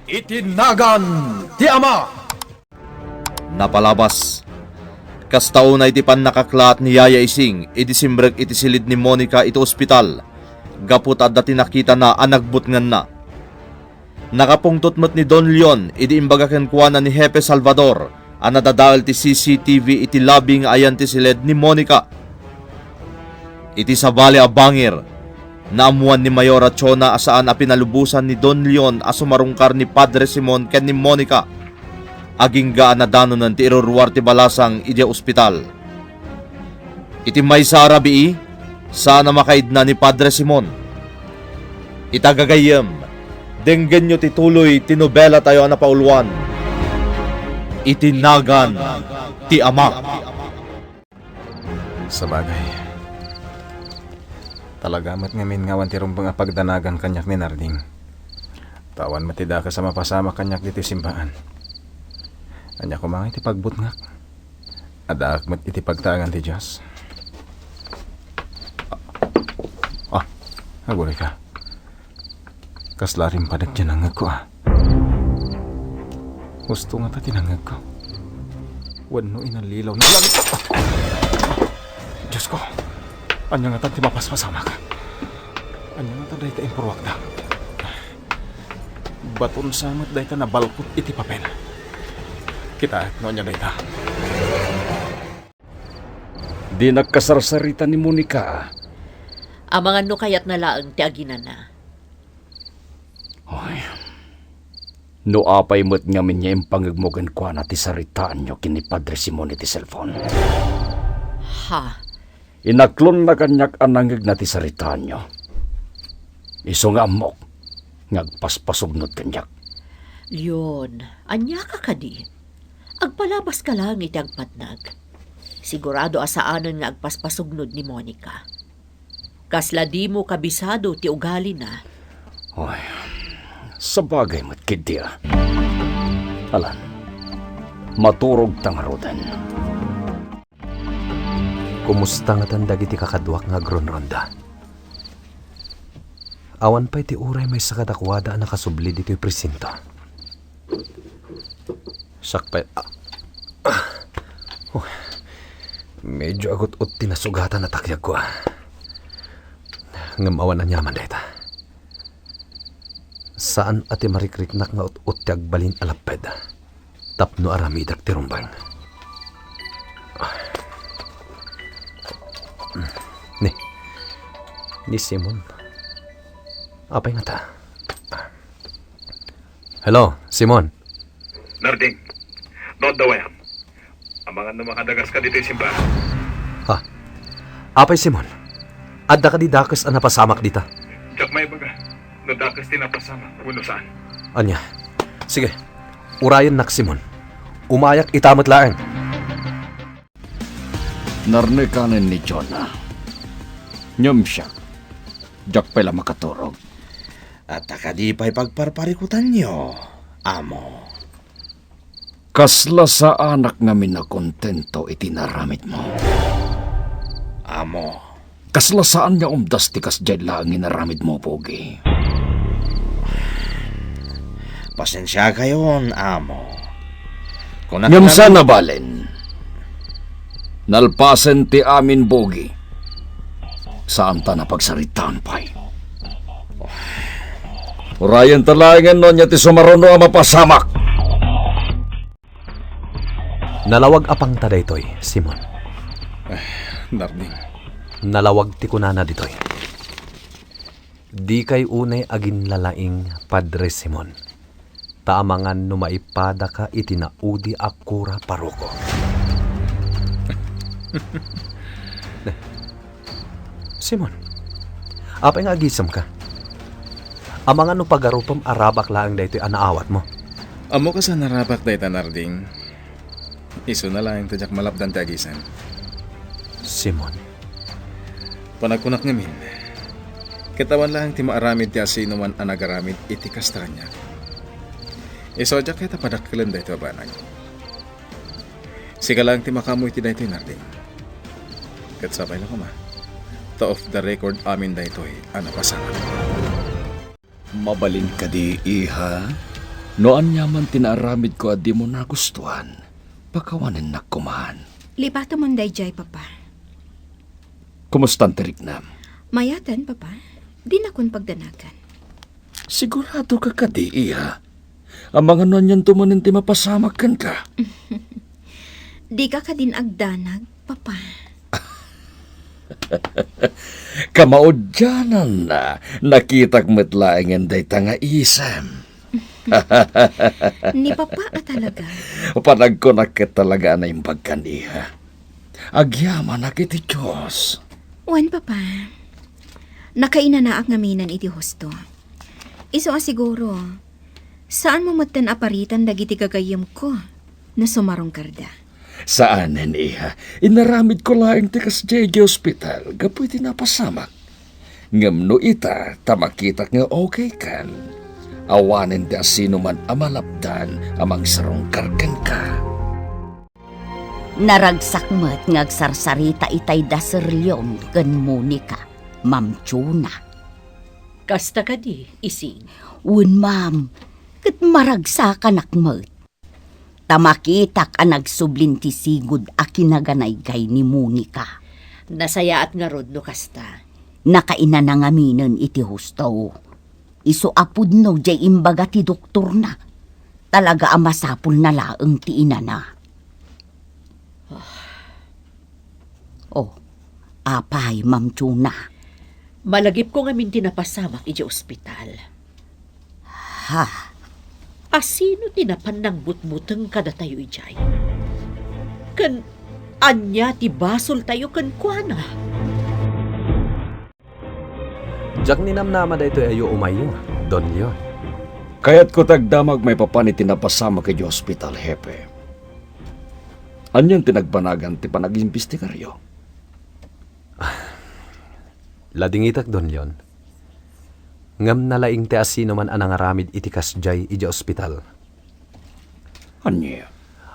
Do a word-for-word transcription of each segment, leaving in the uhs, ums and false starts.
Iti nagan ti Ama. Napalabas. Kasta unay ti pannakaklaat ni Yaya Ising idi simrek iti silid ni Monica iti ospital, gapu ta adda ti nakitana a nagbutnganna. Nakapungtot met ni Don Leon idi imbaga kenkuana ni Hepe Salvador a nadadael ti C C T V iti lobby nga ayan ti silid ni Monica. Iti sabali a bangir, naammuan ni Mayora Chona a saan a pinalubosan ni Don Leon a sumarungkar ni Padre Simon ken ni Monica, agingga a nadanonen ti iruruar ti balasang idiay ospital. Iti maysa a rabii, saan a makaidna ni Padre Simon. Ita gagayyem, denggenyo ti tuloy ti nobelatayo a napauluan, Iti Nagan ti Ama. Sabagay, talaga met ngamin nga awan ti rumbeng a pagdanagan kaniak ni Narding. Ta awan met ti dakes a mapasamak kaniak ditoy simbaan. Ania koma ngay ti pagbutngak? Addaak met iti pagtaengan ti Dios. Ah, aguray ka. Kasla rimpadek ti nangngegko, a. Husto ngata ti nangngegko. Wenno inallilaw na langit. Diosko, ania ngata ti mapaspasamak? Ania ngata dayta impurruakda? Baton sa met dayta nabalkot iti papel. Kitaek no ania dayta. Di nagkasarsarita ni Monica. Amangan no kayatna laeng ti aginana. Oy. No apay met ngamin nga impangegmo kenkuana ti saritaanyo ken ni Padre Simon iti cellphone. Ha? Inaklonna kaniak a nangngegna ti saritaanyo. Isu nga ammok nga agpaspasugnod kaniak. Leon, ania ka kadi? Agpalabaska laeng iti agpatnag. Sigurado a saanen nga agpaspasugnod ni Monica. Kasla dimo kabisado ti ugalina. Oy, sabagay met ketdi, a. Alan, maturogta ngaruden. Kumusta ngatan dagiti kakaduak nga agrunronda? Awan pay ti uray maysa kadakuada a nakasubli ditoy presinto. Siak pay, ah, ah, oh, medyo agut-ut ti nasugatan a takyagko, a. Ngem awan aniaman dayta. Saan a ti marikriknak nga ut-ut ti agbalin a lapped tapno aramidek ti rumbeng. Ni, ni Simon. Apay ngata? Hello, Simon. Narding, no adda wayam. Amangan no makadagaska ditoy simbahan. Ha? Apay Simon, adda kadi dakes a napasamak dita? Diak maibaga no dakes ti napasamak wenno saan. Ania? Sige, urayennak, Simon. Umayak ita met laeng. Narnekanen ni Jonah. Ngem siak, diak pay la makaturog. Adda kadi pay pagparparikutanyo, amo? Kasla saanak ngamin a kontento iti inaramidmo. Amo. Kasla saan nga umdas ti kasdiay laeng inaramidmo, Pogi. Pasensiakayon, amo. Kuna-, ngem kuna-, saan a balen. Nalpasen ti amin, Bogi. Saanta a pagsaritaan pay. Urayenta laengen no ania ti sumaruno a mapasamak. Nalawag a pangta daytoy, Simon. Ah, Narding. Nalawag ti kunana ditoy. Dikay unay aginlalaing, Padre Simon. Ta amangan no maipadaka iti naudi a kura paroko. Simon, apay nga agisemka? Amangan no pagarupem a rabak laeng daytoy a naawatmo. Ammok a saan a rabak dayta, Narding. Isuna laeng ta diak malapdan ti agisem. Simon. Panagkunak ngamin, ket awan laeng ti maaramid ti asinoman a nagaramid iti kasta kaniak. Isu a diak kayat a padakkelen daytoy a banag. Sika laeng ti makaammo iti daytoy, Narding. Ket sapay la koma, ta off the record amin daytoy a napasamak. Mabalin kadi, iha? No ania man ti naaramidko a dimo nagustuan, pakawanennak koman. Lipatemon daydiay, Papa. Kumustan ti riknam? Mayaten, Papa. Dinakon pagdanagan. Sigurado ka kadi, iha? Amangan no anianto manen ti mapasamak kenka? Dika kadin agdanag, Papa? Kamaudiananna, nakitak met laengen dayta nga isem. Ni Papa a talaga. Panagkunak ket talaga a naimbag kan, iha. Agyamanak iti Dios. Wen, Papa. Nakainanaak ngamin iti husto. Isu a siguro, saanmo metten a paritan dagiti gagayyemko no sumarungkarda. Saanen, iha. Inaramidko laeng ti kasdiay idiay ospital gapu iti napasamak. Ngem no ita, ta makitak nga okay kan, awanen ti asinoman a malapdan a mangsarungkar kenka. Naragsak met nga agsarsarita itay da Sir Leon ken Monica, Ma'am Chona. Kasta kadi, Ising? Wen, ma'am. Ket maragsakanak met. Ta makitak a nagsublin ti sigud a kinaganaygay ni Monica. Nasayaat ngarud no kasta. Nakainana ngaminen iti husto. Isu a pudno diay imbaga ti doktorna. Talaga a masapulna laeng ti inana. Oh, apay, Ma'am Chona? Malagipko ngamin ti napasamak idiay ospital. Ha? Asino ti napan nangbutbuteng kadatayo idiay? Ken ania ti basoltayo kenkuana? Diak ninamnama daytoy a yuumayyo, Don Leon. Kayatko ti agdamag maipapan iti napasamak idiay ospital, Hepe. Anian ti nagbanagan ti panagimbestigaryo? Ladingitak, Don Leon. Ngem nalaing ti asinoman a nangaramid iti kasdiay idiay ospital. Ania?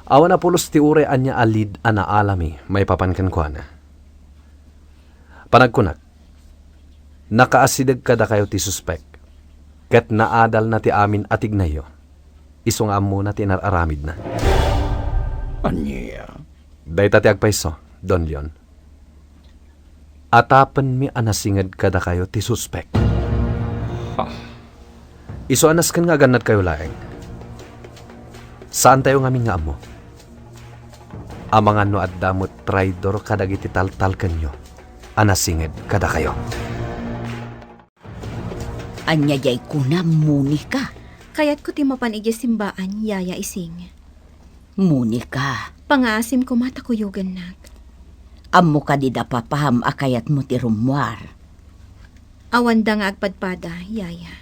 Awan a pulos ti uray ania a lead a naalami maipapan kenkuana. Panagkunak, nakaasideg kadakayo ti suspek, ket naadalna ti amin a tignayyo. Isu nga ammona ti inar-aramidna. Ania? Dayta ti agpayso, Don Leon. Atapenmi a nasinged kadakayo ti suspek. Ha? Isu a nasken nga agannadkayo laeng. Saantayo ngamin nga ammo. Amangan no adda met traidor kadagiti taltalkenyo a nasinged kadakayo. Ania diay kunam, Monica? Kayatko ti mapan idiay simbaan, Yaya Ising. Monica. Pangaasim koma ta kuyogennak. Ammo kadi da papam a kayatmo ti rummuar? Awanda nga agpadpada, Yaya.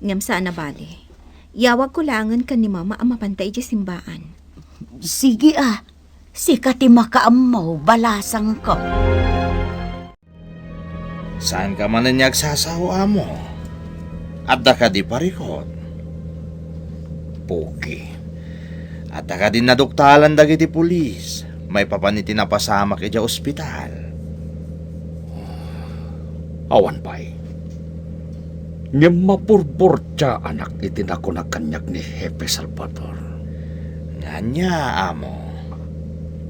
Ngem saan a bale. Yawagko laengen ken ni Mama a mapanta idiay simbaan. Sige a, sika ti makaammo, balasangko. Saanka manen nga agsasao, amo? Adda kadi parikut? Puki. Adda kadi naduktalan dagiti pulis maipapan iti napasamak idiay ospital? Awan pay. Ngem maburburtiaanak iti nakuna kaniak ni Hepe Salvador. Nga ania, amo?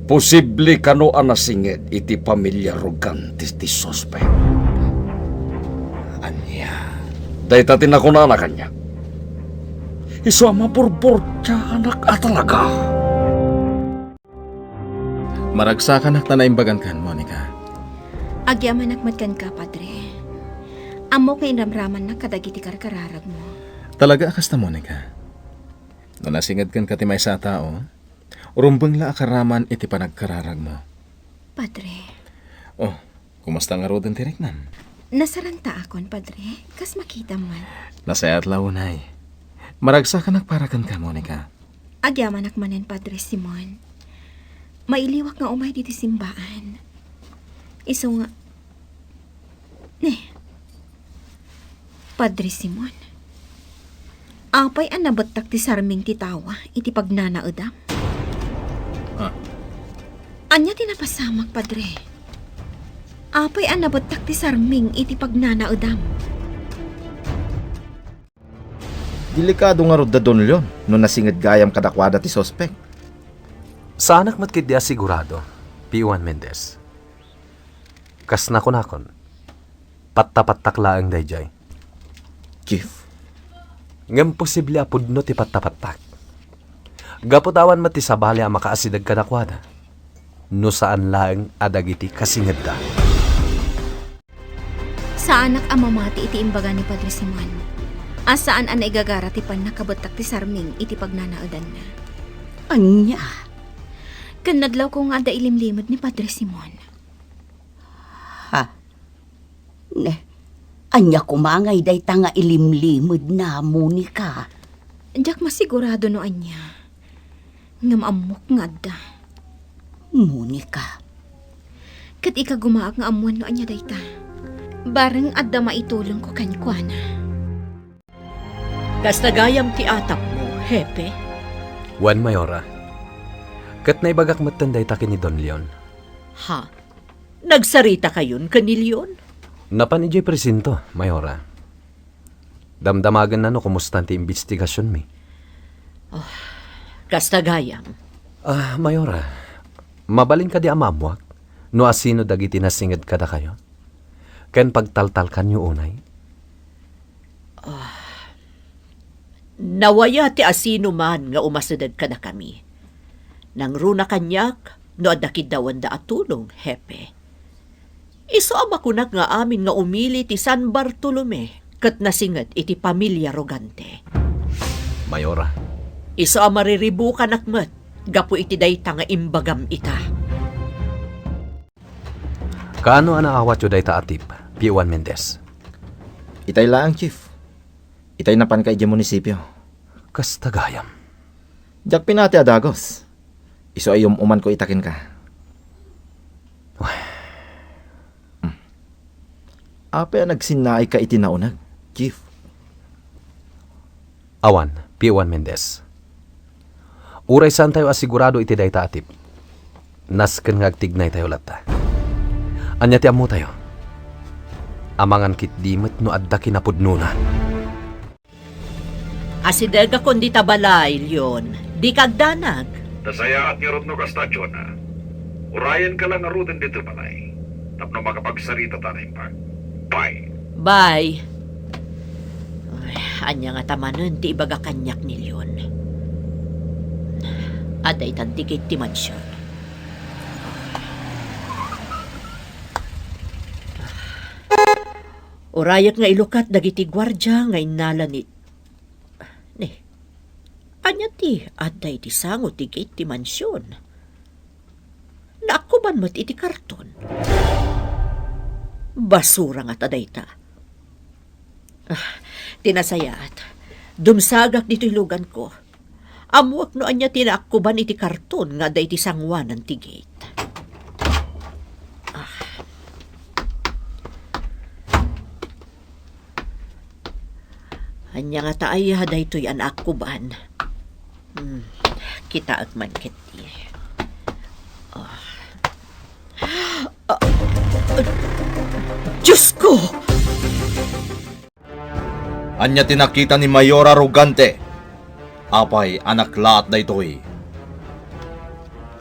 Posible kano a nasinged iti pamilia Rogantes ti suspek? Ania? Dayta ti nakunana kaniak. Isu a maburburtiaanak a talaga. Maragsakanak ta naimbagankan, Monica. Agyamanak met kenka, Padre. Ammok nga inramramannak kadagiti karkararagmo. Talaga a kasta, Monica? No nasingedkan ka ti maysa a tao, rumbeng la a karaman iti panagkararagmo. Padre. Oh, kumusta ngaruden ti riknam? Nasarantaakon, Padre. Kas makitam man. Nasayaat la unay. Maragsakanak para kenka, Monica. Agyamanak manen, Padre Simon. Mailiwak nga umay ditoy simbaan. Isu nga, ne, Padre Simon, apay a nabettak ti sarming ti tawa iti pagnanaedam? Ah. Ania ti napasamak, Padre? Apay a nabettak ti sarming iti pagnanaedam? Delikado ngarud da Don Leon no nasinged gayam kadakuada ti suspek. Saanak met ketdi a sigurado, P one Mendez. Kas nakunakon, pattapattak laeng daydiay. Chief. Ngem posible a pudno ti pattapattak. Gapu ta awan met ti sabali a makaasideg kadakuada no saan laeng a dagiti kasingedda. Saanak a mamati iti imbaga ni Padre Simon a saan a naigagara ti pannakabettak ti sarming iti pagnanaedanna. Ania? Ken nadlawko nga adda ilimlimed ni Padre Simon. Ha? Ne, ania koma ngay dayta nga ilimlimedna, Monica? Diak masigurado no ania. Ngem ammok nga adda. Monica. Ket ikagumaak nga ammoan no ania dayta. Bareng adda maitulongko kenkuana. Kasta gayam ti atapmo, Hepe? Wen, Mayora. Ket naibagak metten dayta ken ni Don Leon. Ha? Nagsaritakayon ken ni Leon? Napan idiay presinto, Mayora. Damdamagenna no kumustan ti imbestigasionmi. Oh, kasta gayam. Ah, Mayora, mabalin kadi a maammoak no asino dagiti nasinged kadakayo? Ken pagtaltalkanyo unay? Ah, nawaya ti asinoman nga umasideg kadakami. Nangruna kaniak no adda kiddawenda a tulong, Hepe. Isu a makunak nga amin nga umili ti San Bartolome ket nasinged iti pamilia Rogante. Mayora. Isu a mariribukanak met gapu iti dayta nga imbagam ita. Kaano a naawatyo dayta a tip, P one Mendez? Itay laeng, Chief. Itay napanka idiay munisipio. Kasta gayam. Diak pinati a dagus. Isu a ium-umanko ita kenka. Ay. Hmm. Apay a nagsinnaayka iti nauneg, Chief? Awan, P one Mendez. Uray saantayo a sigurado iti dayta a tip, nasken nga agtignaytayo latta. Ania ti ammotayo? Amangan ketdi met no adda kinapudnona. Asidegakon dita balay, Leon. Dika agdanag. Nasayaat ngarud no kasta, Jonah. Urayenka la ngaruden dita balay tapno makapagsaritata naimbag. Bye. Bye. Ay, ania ngata manen ti ibaga kaniak ni Leon? Adda itan ti gate ti mansion. Urayek nga ilukat dagiti guardia nga innala ni, ne, ania ti adda iti sango ti gate ti mansion? Naakkuban met iti karton. Basura ngata dayta. Ah, ti nasayaat, dumsagak ditoy luganko. Ammoak no ania ti naakkuban iti karton nga adda iti sangoanan ti gate. Ah. Ania ngata aya daytoy a naakkuban? Hmm, kitaek man ketdi. Ah. Ah, Diosko! Ania ti nakita ni Mayora Rogante? Apay a naklaat daytoy?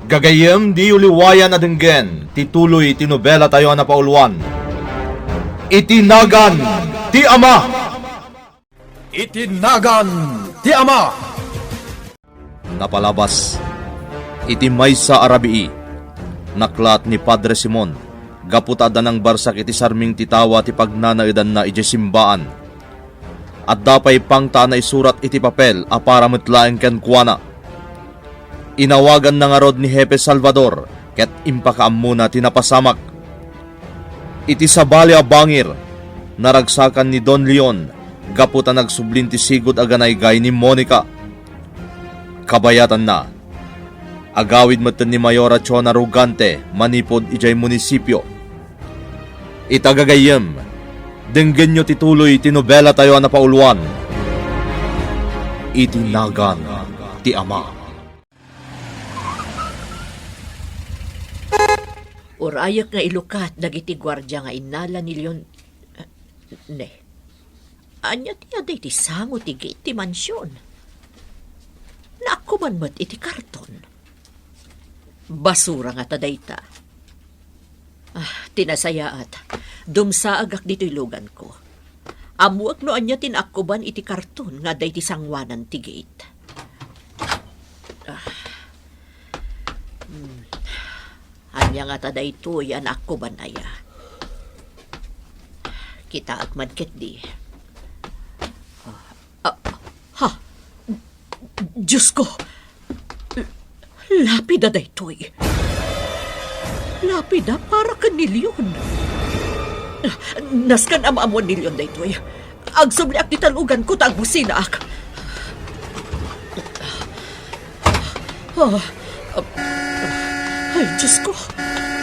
Gagayyem, diyo liwayan a denggen ti tuloy ti nobelatayo a napauluan, Iti Nagan ti Ama. Iti Nagan ti Ama. Napalabas iti maysa a rabii, naklaat ni Padre Simon gapu ta adda nangbarsak iti sarming ti tawa ti pagnanaedanna idiay simbaan. Adda pay pangta a naisurat iti papel a para met laeng kenkuana. Inawaganna ngarud ni Hepe Salvador ket impakaammona ti napasamak. Iti sabali a bangir, naragsakan ni Don Leon gapu ta nagsublin ti sigud a ganaygay ni Monica. Kabayatanna, agawid metten ni Mayora Chona Rugante manipud idiay munisipio. Ita gagayyem, denggenyo ti tuloy ti nobelatayo a napauluan, Iti Nagan ti Ama. Urayek nga ilukat dagiti guardia nga innala ni Leon, ne. Ania ti adda iti sango ti gate ti mansion? Naakkuban met iti karton. Basura ngata dayta. Ah, ti nasayaat, dumsaagak ditoy luganko. Ammoek no ania ti naakkuban iti karton nga adda iti sangoanan ti gate. Ah. Hmm. Ania ngata daytoy a naakkuban aya? Kitaak man ketdi. Ah, ah, ha? Diosko! Lapida daytoy. Lapida para ken ni Leon. Nasken a maammoan ni Leon daytoy. Agsubliak dita luganko ta agbusinaak. Ah, ah, ay, Diosko,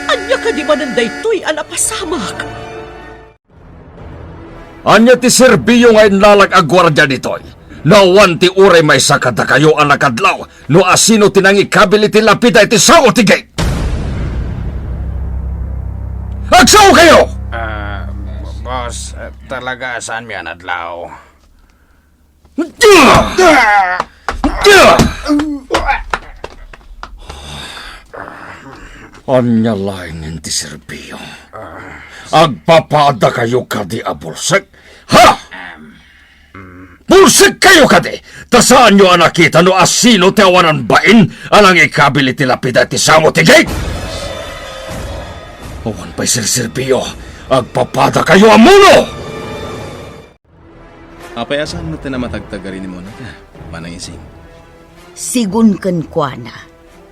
ania kadi manen daytoy a napasamak? Ania ti serbio nga inlalag a guardia ditoy? No awan ti uray maysa kadakayo a nakadlaw no asino ti nangikabil iti lapida iti sango ti gate? Agsao kayo! Ah, boss, talaga saanmi a nadlaw. Ania laeng ti serbio? Agpapada kayo kadi a bulsek? Ha? Bulsek kayo kadi? Ta saanyo a nakita no asino ti awanan bain a nangikabil iti lapida ti sango ti gate? Awan pay serserbio, agpapada kayo a muno! Apay a saan met ti namatagtagari ni Monica, Manang Ising? Sigun kenkuana,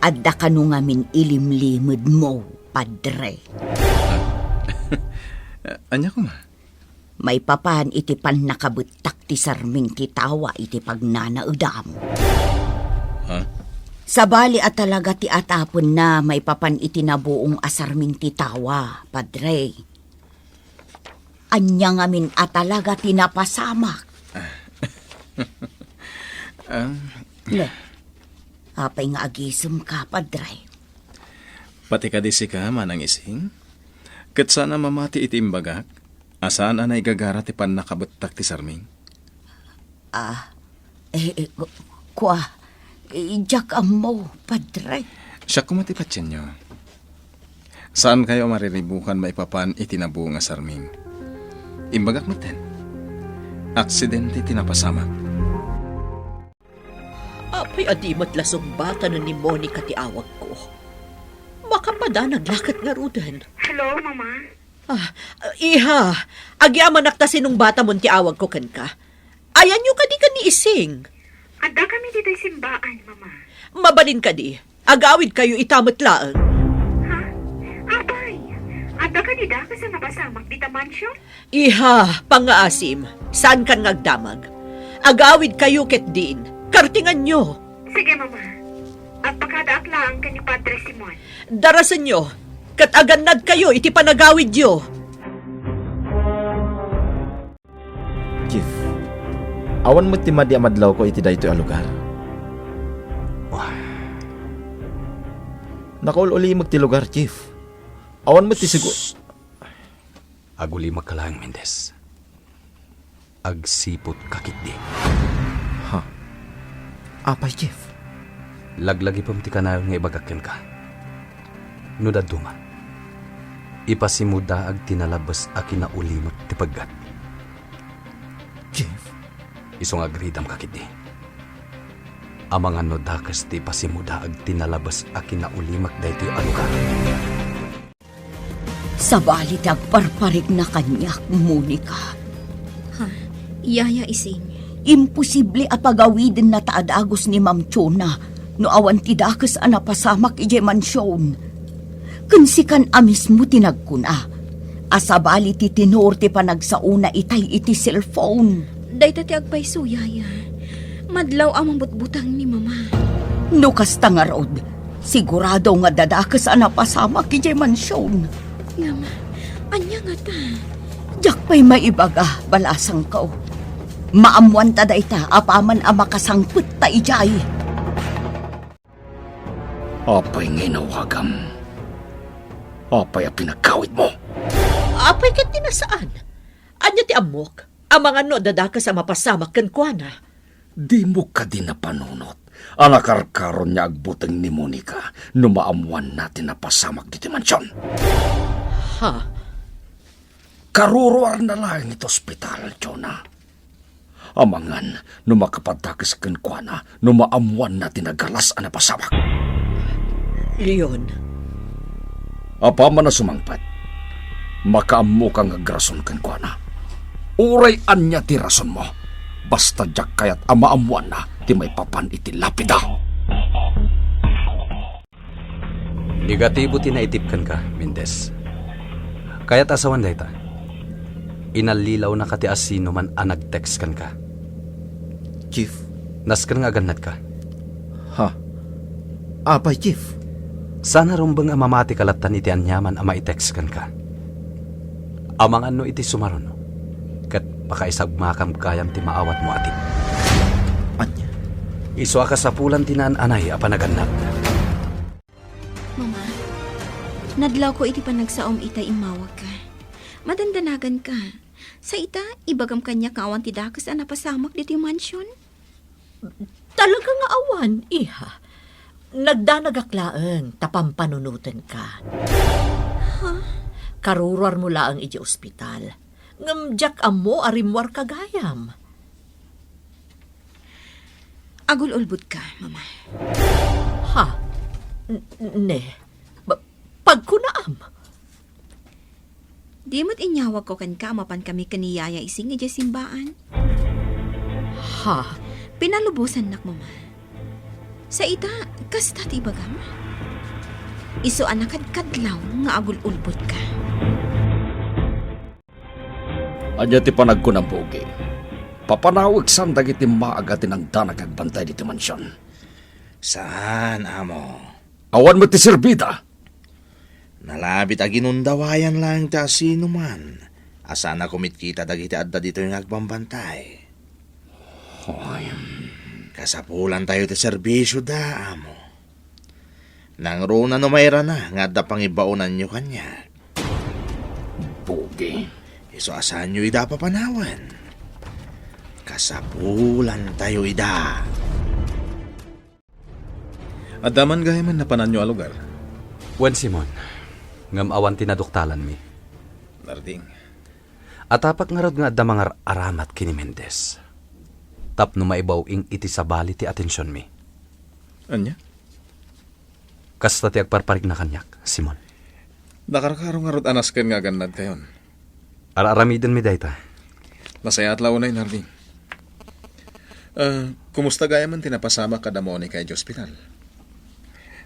adda kano ngamin ilimlimedmo, Padre. Ania koma? Maipapan iti pannakabettak ti sarming ti tawa iti pagnanaedam. Ha? Sabali a talaga ti atapenna maipapan iti nabuong a sarming ti tawa, Padre. Ania ngamin a talaga ti napasamak? Ah. Ne, apay nga agisemka, Padre? Pati kadi sika, Manang Ising? Ket saan a mamati iti imbagak, a saan a naigagara ti pannakabettak ti sarming? Ah, eh, eh, ku-, kua, eh, diak ammo, Padre. Siak koma ti patienyo. Saankayo a mariribukan maipapan iti nabuong a sarming. Imbagak metten, aksidente ti napasamak. Apay a di met la sungbatanen ni Monica ti awagko? Makapadanag la ket ngaruden. Hello, Mama. Ah, iha, agyamanak ta sinungbatamon ti awagko kenka. Ayanyo kadi ken ni Ising? Adda kami ditoy simbaan, Mama. Mabalin kadi, agawidkayo ita met laeng. Ha? Apay, adda kadi dakes a napasamak dita mansion? Iha, pangngaasim, saankan nga agdamag. Agawidkayo ketdin, kartinganyo. Sige, Mama. Agpakadaak laeng ken ni Padre Simon. Darasenyo, ket agannadkayo iti panagawidyo. Chief, awan met ti madi a madlawko iti daytoy a lugar. Wah. Nakaul-ulimek ti lugar, Chief. Awan met ti sigu- Shh! Agulimek ka laeng, Mendez. Agsiputka ketdi. Ha? Apay, Chief? Laglagipem ti kanayon nga ibagak kenka. No dadduma, ipasimudaag ti nalabes a kinaulimek ti pegget. Chief? Isu nga agridamka ketdi. Amangan no dakes ti ipasimudaag ti nalabes a kinaulimek daytoy a lugar. Sabali ti agparparigna kaniak, Monica. Ha? Yaya Ising. Imposible a pagawidenna ta adagus ni Ma'am Chona no awan ti dakes a napasamak idiay mansion. Ken sikan a mismo ti nagkuna a sabali ti tenor ti panagsaona itay iti cellphone. Dayta ti agpayso, Yaya. Madlaw a mabutbutang ni Mama. No kasta ngarud, sigurado nga adda dakes a napasamak idiay mansion. Ngem, ania ngata? Diak pay maibaga, balasangko. Maammoanta dayta apaman a makasangpetta idiay. Apay nga inawagam? Apay a pinagkawidmo? Apay ket ti nasaan? Ania ti ammok? Amangan no adda dakes a mapasamak kenkuana. Dimo kadi napanunot a nakarkaron nga agbuteng ni Monica no maammoanna ti napasamak ditoy mansion? Ha? Karuruarna laeng iti ospital, Jonah. Amangan no makapadakes kenkuana no maammoanna ti nagalas a napasamak. Leon. Apaman a sumangpet, makaammoka nga agrason kenkuana. Uray ania ti rasonmo, basta diak kayat a maammoanna ti maipapan iti lapida. Negatibo ti naitip kenka, Mendez. Kayat a sawen dayta. Inallilawnaka ti asinoman a nag-text kenka. Chief. Nasken nga agannadka. Ha? Apay, Chief? Saan a rumbeng a mamatika lattan iti aniaman a maitext kenka. Amangan no iti sumaruno, ket pakaisagmakam gayam ti maawatmo a tip. Ania? Isu a kasapulan ti naan-anay a panagannad. Mama, nadlawko iti panagsaom ita immawagka. Madandanaganka. Sa ita, ibagam kaniak nga awan ti dakes a napasamak ditoy mansion? Talaga nga awan, iha. Nagdanagak laeng ta pampanunotenka. Ha? Karuruarmo laeng idiay ospital. Ngem diak ammo a rimmuarka gayam. Agul-ulbodka, Mama. Ha? N-, ne? Ba-, pagkunaam? Di met inyawagko kenka a mapankami ken ni Yaya Ising idiay simbaan? Ha? Pinalubosannak, Mama. Sa ita, kasta ti ibagam? Isu a nakadkadlaw nga agul-ulbodka. Ania ti panagkunam, Pogi? Papanaweksan dagiti maaga ti nangdanag agbantay ditoy mansion. Saan, amo. Awan met ti serbida. Nalabit a ginundawayan laeng ti asinoman a saan a kumitkita dagiti adda ditoy nga agbambantay. Hoy. Kasapulantayo ti serbisioda, amo. Nangruna no mairana nga adda pangibaonanyo kaniak. Pogi. Isu a saanyo ida a papanawen. Kasapulantayo ida. Adda man gayamen napananyo a lugar? Wen, Simon. Ngem awan ti naduktalanmi. Narding. Atapak ngarud nga adda mangar-aramat ken ni Mendez. Tapno maibaw-ing iti sabali ti atensionmi. Ania? Kasta ti agparparigna kaniak, Simon. Nakarkaro ngarud a nasken nga agannadkayon. Ar-aramidenmi dayta. Nasayaat la unay, Narding. Ah, kumusta gayamen ti napasamak kada Monica idiay ospital?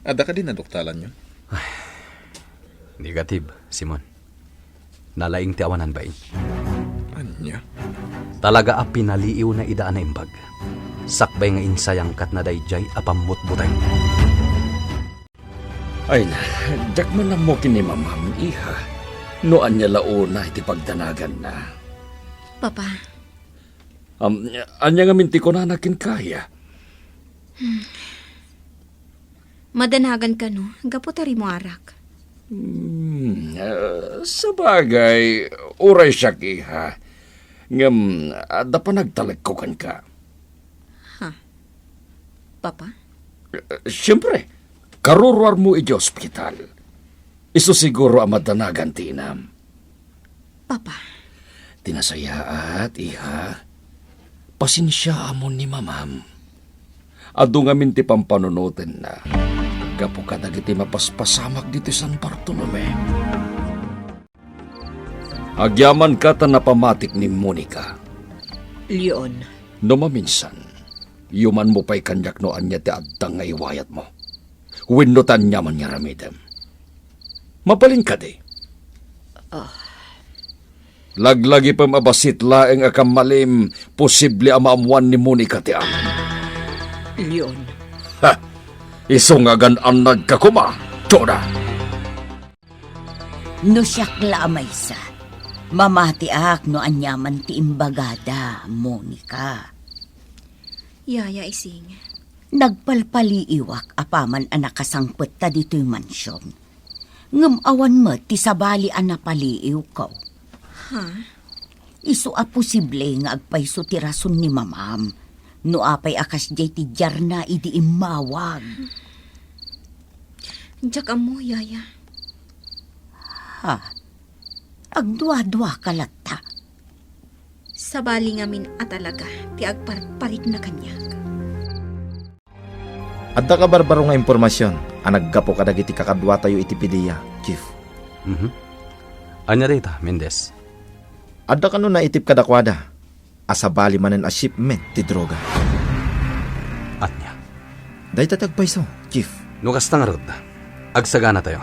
Adda kadi naduktalanyo? Ay, negative, Simon. Nalaing ti awanan bain. Ania? Talaga a pinaliiwna ida a naimbag. Sakbay nga insayang ket nadaydiay a pammutbuteng. Ay na, diak man ammo ken ni Mamam, iha. No ania la unay ti pagdanaganna. Papa. Am, ania ngamin ti kunana kenka, Yaya? Hmm. Madanagan kano, gapu ta rimmuarak. Hmm, ah, sabagay, uray siak, iha. Ngem, adda panagtalekko kenka. Ha? Papa? Eh, siempre, karuruarmo idiay ospital. Isu siguro a madanagan ti inam. Papa. Ti nasayaat, iha. Pasensiaamon ni Mamam. Adu ngamin ti pampanunotenna gapu kadagiti mapaspasamak ditoy San Bartolome. Agyamanka ta napamatik ni Monica. Leon. No maminsan, yumanmo pay kaniak no ania ti adda nga iwayatmo. Wenno ta aniaman nga aramidem. Mabalin kadi? Ah. Laglagipem a bassit laeng a kammalim, posible a maammoan ni Monica ti amin. Leon. Ha! Isu nga agan-annadka koma, Jonah! No siak la a maysa, mamatiak no aniaman ti imbagada, Monica. Yaya Ising. Nagpalpaliiwak apaman a nakasangpetta ditoy mansion. Ngem awan met ti sabali a napaliiwko. Ha? Isu a posible nga agpayso ti rason ni Mamam. No apay a kasdiay ti diarna idi immawag. Diak ammo, Yaya. Ha? Agdua-dua ka latta. Sabali ngamin a talaga ti agparparigna kaniak. Adda kabarbaro nga impormasion a naggapu kadagiti kakaduatayo iti Padilla, Chief. Mhm. Ania dayta, Mendez? Adda kano naitip kadakuada a sabali manen a shipment ti droga. Ania? Dayta ti agpayso, Chief. No kasta ngarud, agsaganatayo.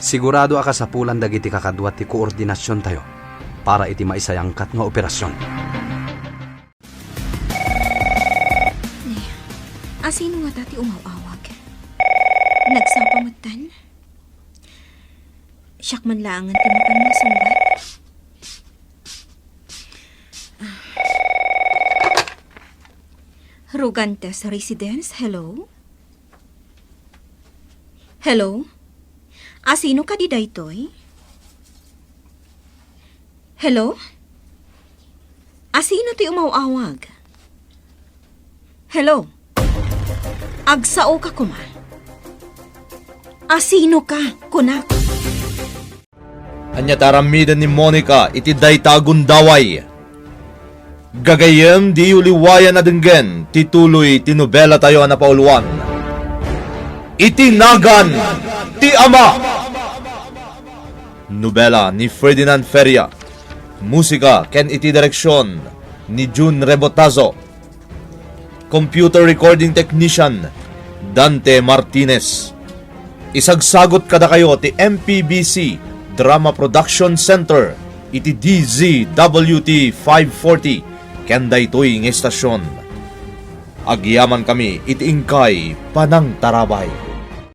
Sigurado a kasapulan dagiti kakadua ti koordinasiontayo para iti maisayangkat nga operasion. Asino ngata ti umaw-awag? Nagsapa metten? Siak man laengen ti mapan masungbat. Rugantes Residence, hello? Hello? Asino kadi daytoy? Hello? Asino ti umaw-awag? Hello? Agsao ka koma. Asino ka, kunak? Ania ti aramiden ni Monica iti dayta a gundaway? Gagayyem, diyo liwayan a denggen ti tuloy ti nobelatayo a napauluan, Iti Nagan ti Ama. Nobela ni Ferdinand Feria. Musika ken iti direksion ni Jun Rebotazo. Computer recording technician, Dante Martinez. Isagsagut kadakayo ti M P B C Drama Production Center iti D Z W T five forty ken daytoy nga estasion. Agyamankami iti inkay panangtarabay.